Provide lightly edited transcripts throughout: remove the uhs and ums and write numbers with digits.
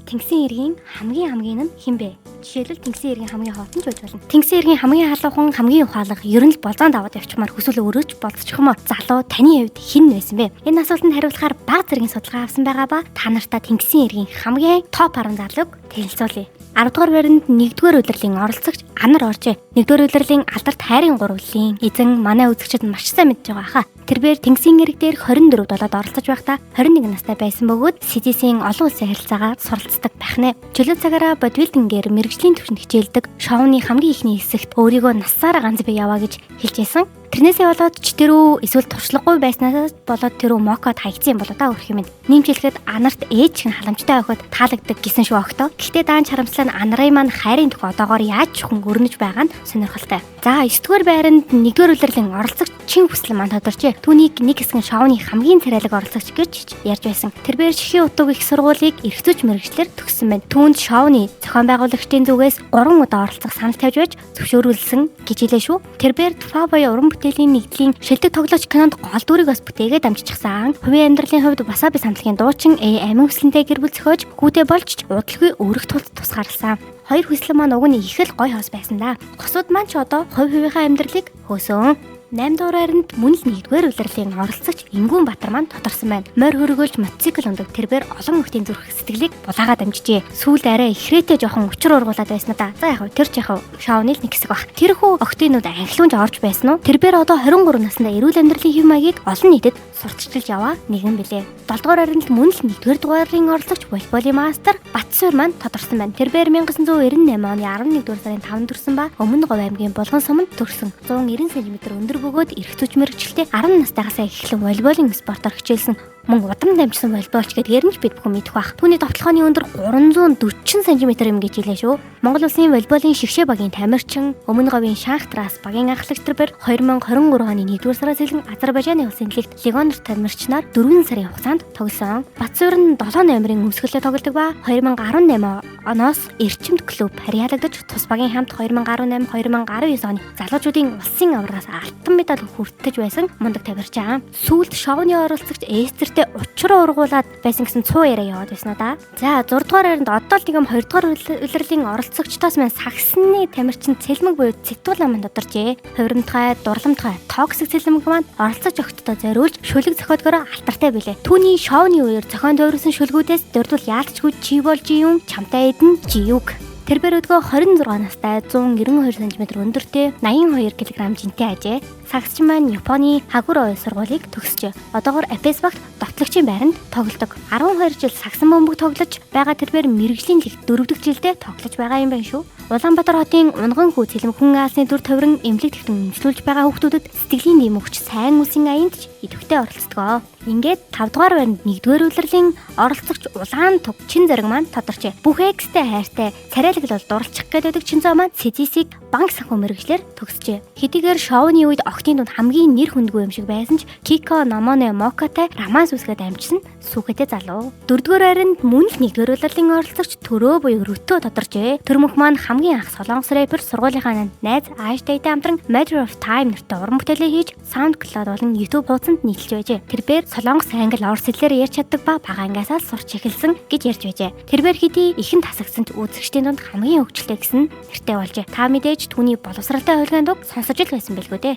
Тэнгисийн эргийн хамгийн хамгийн нь хэн бэ? Жишээлбэл, Тэнгисийн эргийн хамгийн хоотон ч байж болно. Тэнгисийн эргийн хамгийн халуухан, хамгийн ухаалаг, ер нь л болзоон даваад явчихмаар хүсвэл өөрөө ч болцчихмоор залуу таны хувьд хэн байсан бэ? Энэ асуултанд хариулахаар баг зэргийн судалгаа авсан байгаа ба та нартаа Тэнгисийн эргийн хамгийн топ 10 залууг танилцуулъя. 10 дугаар байранд 1-р улирлын оролцогч Анар оржээ. 1-р улирлын алдарт хайрын гурвлын эзэн манай үзэгчид маш сайн мэдж байгаа хаа. Тэрбээр Тэнгисийн эрэг дээр 24 долоод оролцож байхдаа 21 настай байсан бөгөөд CDC-ийн олон улсын харилцаагаар суралцдаг байх нэ. Чөлөө цагаараа бодибилдингээр мэрэгжлийн түвшинд хичээлдэг шоуны хамгийн эхний хэсэгт өөрийгөө насаараа ганц бие яваа гэж хэлж байсан. Тэрнээсээ болоод ч тэрүү эсвэл туршлагагүй байснаас болоод тэрүү мокод хаягдсан юм болоо та өрх юм. Нэмж хэлэхэд Анарт ээж шиг халамжтай охид таалагддаг гэсэн шүү огтоо. Гэхдээ даанч харамслаа нь Анарын маань хайрын төх одоогоор яаж ч хүн өрнөж байгаа нь сонирхолтой. За 9-р байранд 1-р улирлын оролцогч Чин Хүсэл маань тодорчээ. Түүнийг нэг хэсгэн шоуны хамгийн царайлаг оролцогч гэж ярьж байсан. Тэрбээр Шихийн утга их сургуулийг эрх зүйч мэрэгчлэр төгссөн байна. Түүнд шоуны зохион байгуулагчдын зүгээс 3 удаа оролцох санал тавьж байж зөвшөөрүүлсэн гэж хэлээ шүү. Тэрбээр Тфа буюу уран бүтээлийн нэгдлийн шилдэг тоглогч кинонд гол дүрийг бас бүтээгээд дамжчихсан. Хувийн амьдралын хувьд Васаби самтлагийн дуучин Э амин хүслэнтэй гэр бүл зохиож хүүтэй болж удалгүй өрөх тулд тусгаарласан. Хоёр хүслэн маань уг нь их л гой хос байсан да. Хосууд маань ч одоо хувь хувийнхаа амьдралыг хөөсөн. 8 дугаар байранд мөн л 1-р улирлын оролцогч Ингүүн Баатар маань тодорсон байна. Морь хөргөлж мотоцикл ундаг тэрбээр олон хүүхдийн зүрх сэтгэлийг булаагаад дамжижээ. Сүүлд арай ихрээтэй жоохон учир ургуулад байсан да. За яг тэр ч яг шоуны л нэг хэсэг баг. Тэрхүү охтынууд анхлуунж орж байсан уу? Тэрбээр одоо 23 наснда эрүүл амьдралын хэв маягийг олон нийтэд сурталчилж яваа нэгэн билээ. 7 дугаар байранд мөн л 1-р дугаарын оролцогч волейболын мастер Батсуур маань тодорсон байна. Тэрбээр 1998 оны 11-р сарын 5-нд төрсэн ба Өмнө Говь аймгийн Булган суманд төрсөн. 190 см өндөр бөгөөд эрх зүйч мэрэгчлээ 10 настайгаас эхлэн волейболын спортоор хичээлсэн. Мөн удам дамжсан волейболч гэдгээр нь ч бид бүхэн мэдэх бах. Түүний довтлогооны өндөр 340 см юм гэж хэлээ шүү. Монгол улсын волейболын шигшээ багийн тамирчин, Өмнө Говийн Шанх Трас багийн анхлагч тэрбээр 2023 оны 1-р сараас эхлэн Азербайджаны улсын лигт легионер тамирчнаар 4 сарын хугацаанд тоглосон. Батсуур нь 7 номерын өмсгөлөд тоглодог ба 2018 оноос Эрчимт клуб харьяалагдаж тус багийн хамт 2018-2019 оны залуучуудын улсын аваргаас алтан медаль хүртэж байсан мундаг тамирчин. Сүүлд шоуны оролцогч Эстертэй учир ургуулад байсан гэсэн цуу яриа яваад байсан уу да. За 6 дугаар байранд одоо л нэг юм 2 дугаар улирлын оролцогчдоос маань сагсны тамирчин Цэлмэг буюу Цэтула маань тодорчээ. Хувирамтгай, дурламтгай, токсик Цэлмэг маань оролцож огтдоо зориулж шүлэг зохиодгороо алтартай билээ. Түүний шоуны үеэр зохион тойруулсан шүлгүүдээс дурдвал яалтчгүй чи бол жи юм, чамтай эдэн жи юг. Тэрбээр өдгөө 26 настай 192 см өндөртэй 82 кг жинтэй ажээ. Сагсч маань Японы Хагуро сургуулийг төгсжээ. Одоогор Апес багт довтлогчийн байранд тоглодог. 12 жил сагсан бөмбөг тоглож байгаа тэрбээр мэрэгжлийн лигт 4 дахь жилдээ тоглож байгаа юм байна шүү. Улаанбаатар хотын унган хүү цэлэм хүн аалсны дүр тойрон эмнэлэг тэгтэн өмчлүүлж байгаа хүүхдүүдэд сэтгэлийн дэм өгч сайн үлсийн аянд ч идэвхтэй оролцдог. Ингээд 5 дугаар байранд 1-р улирлын оролцогч Улаан туг чин зэрэг маань тодорчээ. Бүх экстэй хайртай царайлаг бол дурлчих гэдэг Чинзоо маань CDC-г банк санхүү мэрэгчлэр төгсжээ. Хэдийгээр шоуны үед охтын дунд хамгийн нэр хүндгүй юм шиг байсан ч Кико Номоне Мокотой романс үүсгээд амжсан сүхэтэй залуу. 4-р байранд мөн л 1-р улирлын оролцогч Төрөө буюу Рөтөө тодорчээ. Төрмөх маань хамгийн анх солонгос рэпер сургуулийнхаа найз Аштайтай хамтран Matter of Time нэртэй уран бүтээлээ хийж SoundCloud болон YouTube хуудсанд нийтэлж байжээ. Тэрбээр солонгос, англи, орос хэлээр ярьж чаддаг ба бага ангиасаа л сурч эхэлсэн гэж ярьж байжээ. Тэрбээр хэдий ихэн тасагдсан ч үзэгчдийн дунд хамгийн хөгжилтэй гэсэн нэртэй болжээ. Та мэдээж түүний боловсралтай хувилгаан дуг сонсож л байсан байлгүй дээ.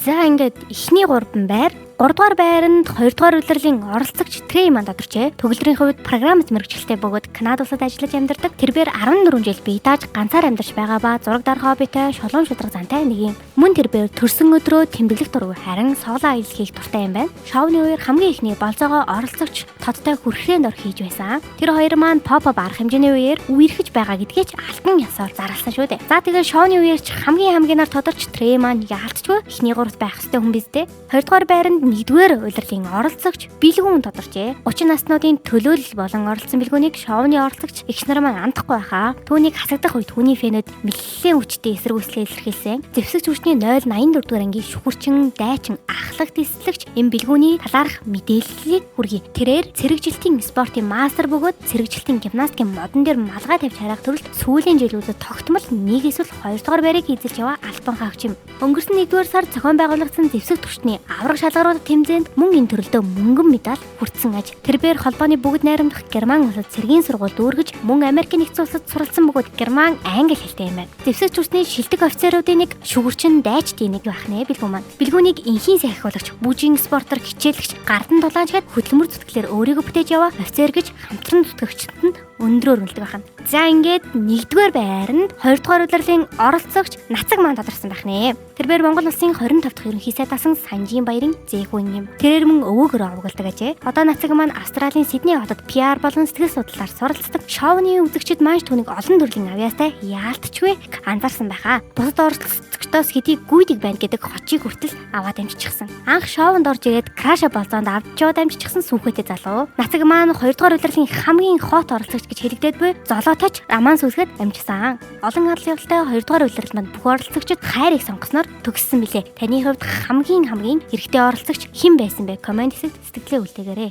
За ингээд эхний 3 байр 3 дугаар байранд 2 дугаар улирлын оролцогч Трей маань тодорчээ. Төгөлдрийн хувьд программт мэрэгчлээ бөгөөд Канада улсад ажиллаж амьдардаг. Тэрбээр 14 жил бие дааж ганцаар амьдарч байгаа ба зураг дарах хоббитой шулуун шударга зантай нэг юм. Мөн тэрбээр төрсөн өдрөө тэмдэглэх дургүй харин соло аялал хийх дуртай юм байна. Шоуны үеэр хамгийн эхний болзоогоо оролцогч тодтой хүрхрээнд ор хийж байсан. Тэр хоёр маань pop up арга хэмжээний үеэр үерхэж байгаа гэдгийг ч алтан ясаар зарласан шүү дээ. За тэгээд шоуны үеэр ч хамгийн хамгийнаар тодорч Трей маань яалтчгүй эхний гуравт байх ёстой хүн биз дээ. 2 дугаар байранд 1-р улирлын оролцогч Билгүүн тодорчээ. 30 наснуудын төлөөлөл болон оролцсон Билгүүнийг шоуны оролцогч эгч нар маань андахгүй байхаа. Түүнийг хасагдах үед түүний фэнүүд нэлээд хүчтэй эсэргүүцлээ илэрхийлсэн. Зэвсэгч хүчний 084 дугаар ангийн шүхэрчин, дайчин, ахлагт эслэгч энэ Билгүүний талаарх мэдээллийг хүргэе. Тэрээр цэрэгжилтийн спортын мастер бөгөөд цэрэгжилтийн гимнастикийн модон дээр малгай тавьж харих төрөлд сүүлийн жилүүдэд тогтмол 1 эсвэл 2 дугаар байрыг эзэлж яваа албан хаагч юм. Өнгөрсөн 1-р сар зохион байгуулагдсан зэвсэг түвшний авраг шалгаруулалт тэмцээнд мөн энэ төрөлдөө мөнгөн медаль хүртсэн аж. Тэрбээр холбооны бүгд найрамдах Герман улсад цэргийн сургууль дүүргэж, мөн Америкийн нэгдсэн улсад суралцсан бөгөөд герман, англи хэлтэй юм байна. Зэвсэг зүрсний шилдэг офицеруудын нэг, шүгэрчин дайчдын нэг байх нэ Бэлгүү маань. Бэлгүүнийг энхийн сахиулагч, бүжийн спортоор хичээлэгч, гардан дулаанчгаад хөдөлмөр зүтгэлээр өөрийгөө бүтээж яваа офицер гэж хамтран зүтгэгчдэд нь өндрөөр үнэлдэг байна. За ингээд 1-р байранд 2-р улирлын оролцогч Нацаг маань тодорсон байх нэ. Тэрбээр Монгол улсын 25 дахь ерөнхий сайд асан Санжийн баярын зэхүүн юм. Тэрээр мөн өвөөгөр овоглодог ажээ. Одоо Нацаг маань Австралийн Сидней хотод PR болон сэтгэл судлалаар суралцдаг. Шоуны үзэгчид маань түүнийг олон төрлийн авьяастай яалтчгүй анзаарсан байхаа. Бусад оролцогчдоос хэдий гүйдэг байна гэдэг хочийг хүртэл аваад амжчихсан. Анх шоунд орж ирээд краша болзоонд авчоод амжчихсан сүнхээтэй залуу. Нацаг маань 2-р улирлын хамгийн хот оролцогч гэж хэлэгдээд буй золоотойч раман сүсгэд амжсан. Олон адал явдалтай 2-р улирал манд бүх оролцогчид хайрыг сонгосноор төгссөн билээ. Таны хувьд хамгийн эрэгтэй оролцогч хэн байсан бэ? Коммент хэсэгт сэтгэлээ үлдээгээрэй.